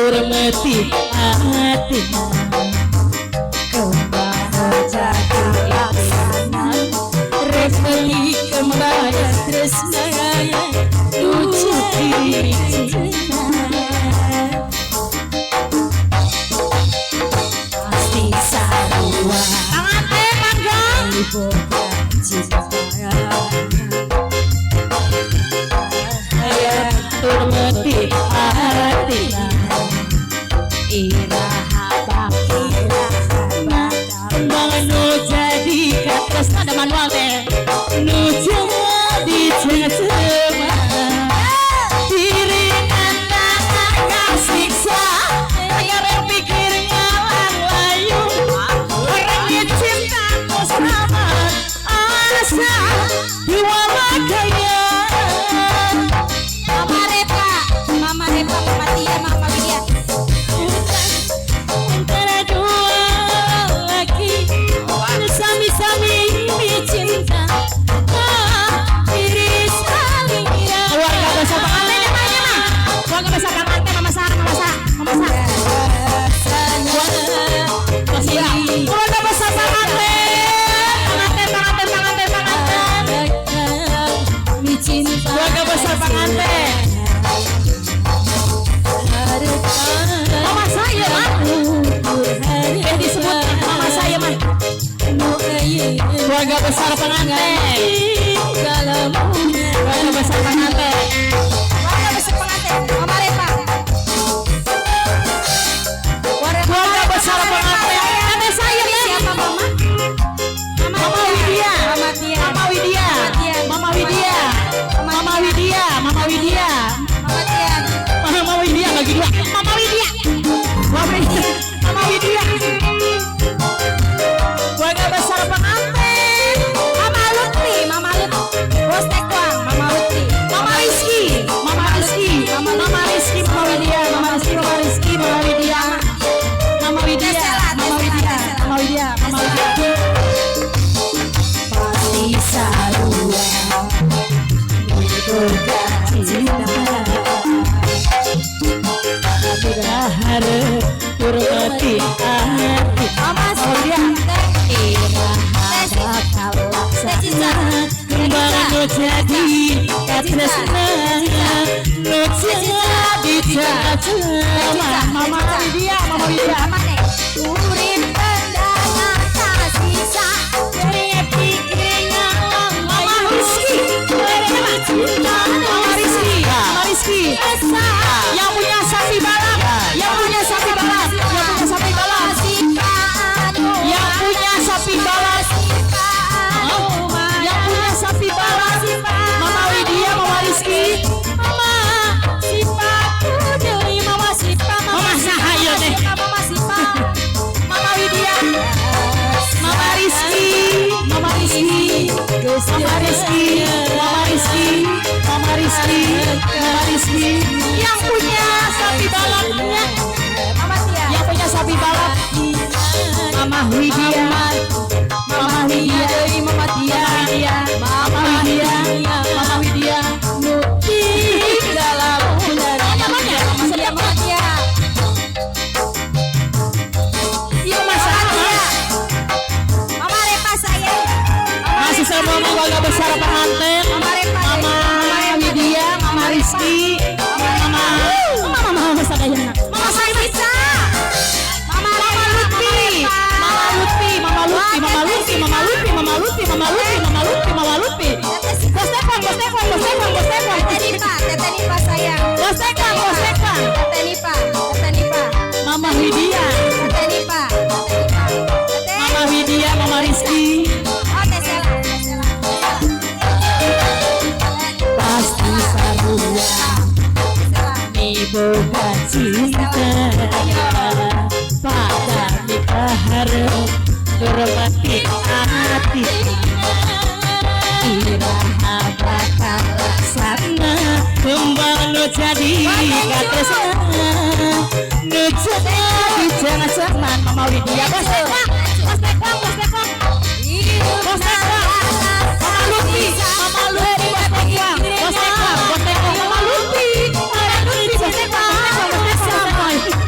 Turmeti hati kembang jadi laksana Resmeti kembang tresna lucu cinta pasti sarua tangan teh panjang boga cinta Turmeti hati iraha bakal kembang nu jadi katresna ada manual teh nu jadi cema diri kasiksa yang pikir ngalang layu orang cintaku sama asa dua gaya Mama Repa, Mama Repa, Mama Tia, Mama Widya. Antara dua laki sami-sami cinta diri saling keluarga besar pengantin ya mah ya mah keluarga besar pengantin mama Sarah mama Sarah mama Sarah keluarga besar pengantin pengantin pengantin pengantin pengantin keluarga besar pengantin mama saya mah disebut mama saya mah keluarga besar pengantin keluarga besar pengantin Keluarga besar pengantin, Mama Repa. Keluarga besar pengantin teteh saya teh Siapa Mama? Mama Widya Mama Tia. Mama Widya Mama Widya Mama Widya Mama Widya Mama Tian. Mama Widya bagi dua Mama Widya Mama Widya Mama Widya keluarga besar pengantin Mama Lutfi, Mama Lutfi. Bos Tekwang, Mama Lutfi. Mama Rizky Mama Rizky Mama Rizky Mama Widya Mama Rizky Mama Rizky Mama Widya Mama Widya Mama Widya Mama Widya Mama Widya Pasti sarua boga cinta. Harap turmeti hati Mama Widya Teh bakal Teh Cica. Kembang nu jadi katresna nu jadi cema Mama Widya Mama Widya Mama nih. Urip pendana kasisa. Mama Rizky Mama Rizky Mama Rizky yang punya sapi balap yang punya sapi balap yang punya sapi balap yang punya sapi balap yang punya sapi balap Mama Widya Mama Rizky Mama Sipa deui Mama Sipa Mama saha ieu teh Mama Sipa Mama Widya Mama Rizky Mama Rizky Mama Rizky Mama Rizky Mama Rizky Mama Rizky yang punya sapi balapnya Mama Tia yang punya sapi balap Mama Widya Mama Widya Mama Tia Mama Widya Mama Widya Nuti dalam Mama Tia Mama Tia Iya Mama Tia Mama Repa sayang masih sama keluarga besar pengantin Mama Repa Mama Widya Mama Rizky Mama Mama Mama Sadayana Mama Sisa Mama Mama Lutfi Mama Lutfi Mama Lutfi Mama Lutfi Mama Lutfi Mama Lutfi Mama Lutfi Mama Lutfi Mama Lutfi Bos Tekwan Bos Tekwan Bos Tekwan Bos Tekwan Tete Nipa Tete Nipa sayang Bos Tekwan Bos Tekwan Tete Nipa Tete Nipa Mama Widya Tete Nipa Tete Nipa Tete Mama Widya Mama Rizky Oh Teh Sela Teh Sela pasti sarua boga cinta pada mikaharep hormati hati iraha bakal laksana kembang nu jadi katresna nu jadi jangan Mama Widya bos tekwang bos tekwang bos tekwang bos tekwang Mama Lutfi Mama Lutfi bos tekwang bos tekwang bos tekwang Mama Lutfi Mama Lutfi bos tekwang bos tekwang bos tekwang.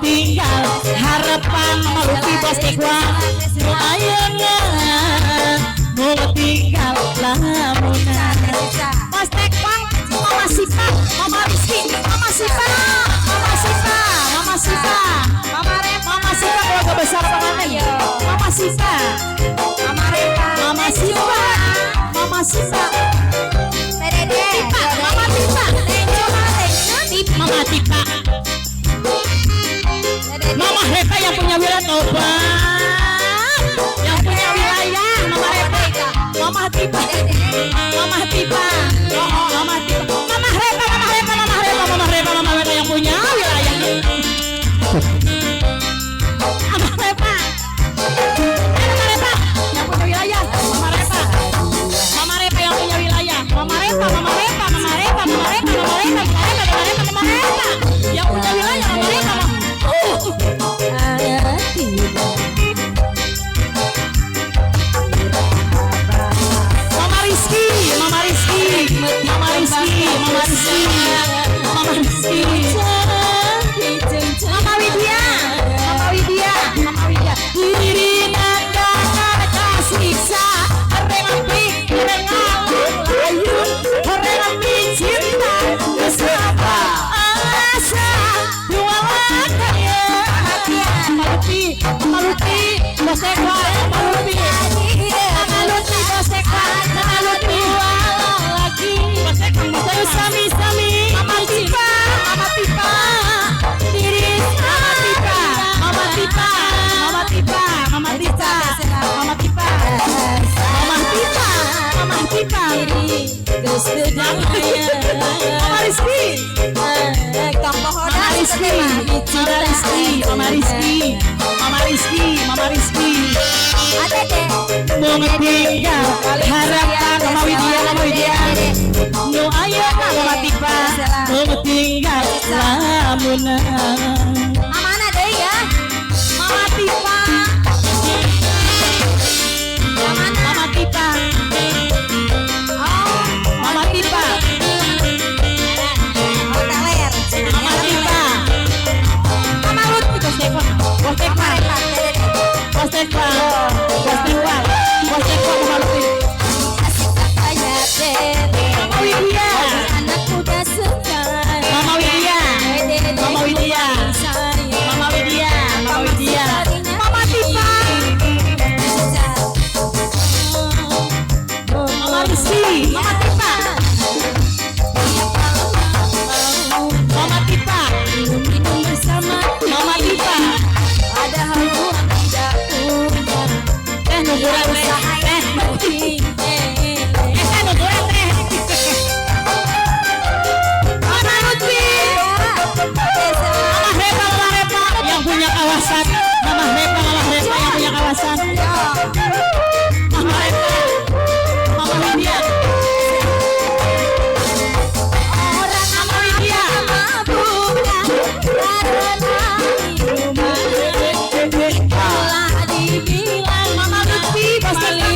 tinggal harapan Mama Lupi bos tekwang nu ayeuna mung tinggal lamunan. Bos tekwang, Mama Sipa, Mama Rizky, Mama Sipa, Mama Sipa, Mama Sipa, Mama Repa. Mama Sipa keluarga besar pengantin. Mama Sipa, Mama Repa. Mama Sipa, Mama Sipa, Dede. Tipa, Mama Tipa, Thank you, Mama. Thank you. Mama Tipa, Dede. Mama Repa yang punya wilayah tobat, yang punya wilayah Mama Repa, Mama Tipa, Mama Tipa, oh, Mama Tipa, Mama Repa, Mama Repa, Mama Repa, Mama Repa, Mama Repa yang punya wilayah. Mama Repa, Mama Repa yang punya wilayah, Mama Repa, Mama Repa yang punya wilayah, Mama Repa, Mama Repa, Mama Repa, Mama Repa, Mama Repa, Mama Repa, Mama Repa, Mama Repa yang punya wilayah, Mama Repa, Mama. Mama Rizky, Mama Rizky, Mama Rizky, Mama Rizky, Mama Rizky, Mama Widya, Mama Widya, Mama Widya. Diri nanda kasiksa, rengapi, rengalayun, rengapi cinta, kesapa asa, dua lakaya. Mama Lupi, Mama Lupi, Bos Eka, Mama Lupi. Mama Lupi, Bos Eka, Mama Lupi. Bos Eka, Bos Eka. Sami-sami, Mama Tipa, Mama Tipa, diri Mama Tipa, Mama Tipa, Mama Tipa, Mama Tipa, Mama Tipa, Mama Tipa, Mama Tipa, Mama Rizky, Mama Rizky, Mama Rizky, Mama Rizky, Mama Rizky, Mama Rizky. Mung tinggal harapan Mama Widya, Mama Widya. Nu ayeuna Mama Tipa, mung tinggal lamunan. Mama deui ya. Mama Tipa, Mama Tipa, Oh, Mama Tipa, oh teler. Mama Tipa, Mama Lutfi, Bos Tekwan, Bos Mama Tekwan, Repa. Dede. Bos Tekwan, Bos Tekwan, Bos Tekwan, Mama Lutfi, Asik katanya Dede. Mama Widya, Anak muda sekarang. Mama Widya, Mama Widya, Mama Widya, Mama Widya, Mama Tipa, Mama Rizky, Mama Tipa, Mama Tipa, Minum bersama Mama Tipa. padahal uang tidak punya. Eh, nungguran teh, teh, eh, nungguran teh. Mama Lutfi, Mama Repa, Mama Repa yang punya kawasan, Mama Repa, Mama Repa yang punya kawasan, Mama Repa, Mama Widya, Orang Mama Widya, bukan karena minuman. Telah dibilang Mama Lutfi, Bos Tekwan,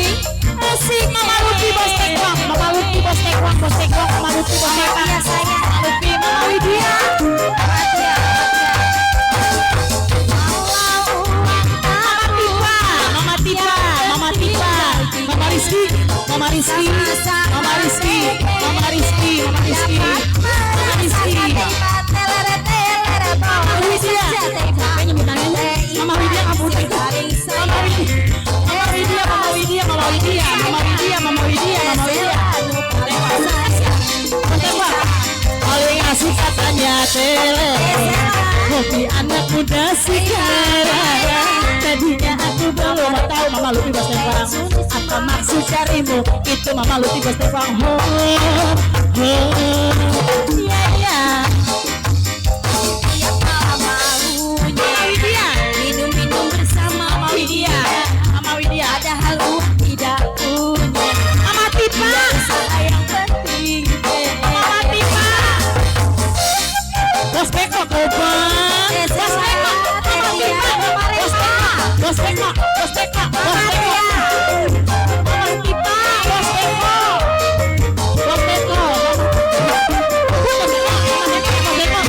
asik. Mama Lutfi, Bos Tekwan, Mama Lutfi, Bos Tekwan, Bos Tekwan, Mama Lutfi, Bos Tekwan, Biasanya Mama Lutfi, Mama Widya, Mama Tipa, Mama Tipa, Mama Tipa, Mama Rizky, Mama Rizky, Mama Rizky, Mama Rizky, Mama Rizky, Mama Rizky, Mama Widya, sampai nyebutannya Mama Widya kamu Mama Widya, Mama Widya, Mama Widya, Mama Widya, Mama Widya, Mama Widya, Mama Widya. Tembak. Paling asik katanya tele. Hobi anak muda sekarang. Tadinya aku belum tahu Mama Lutfi Bos Tembak. Apa maksud carimu? Itu Mama Lutfi Bos Tembak. Ho, ho, ya ya. Mama Widya, Minum-minum bersama Mama Widya, Mama Widya, padahal uang tidak punya. Mama Tipa, Usaha yang penting. Mama Tipa. Bos Beko koban. Bos Beko, Mama Tipa, Bos Beko, Bos Beko, Bos Beko, Bos Beko. Mama Tipa, Bos Beko. Bos Beko. Bos Beko, Bos Beko, Bos Beko.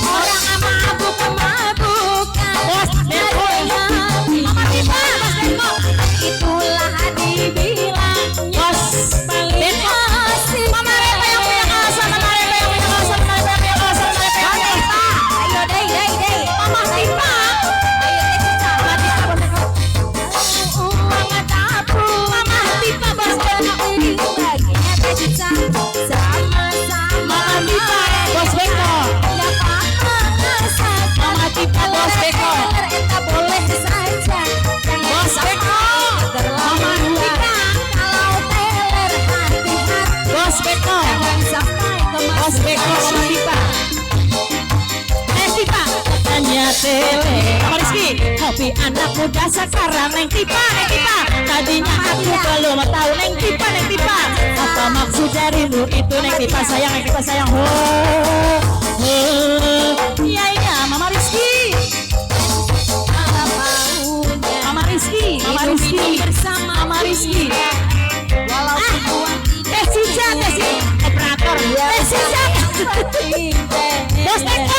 Orang mabuk mabuk. Bos Beko, Mama Tipa. Teh Tipa. Tanya tele. Mama Rizky, hobi anak muda sekarang, Neng Tipa, Neng Tipa. Tadinya aku belum tahu, Neng Tipa, Neng Tipa. Apa maksud darimu itu, Neng Tipa sayang, Neng Tipa sayang. Ho, ho. Iya iya, Mama Rizky. Mama Rizky, Mama Rizky Bersama Mama Rizky. walaupun uang Teh Cica, Teh Cica, operator. Teh Cica. Bos Teko.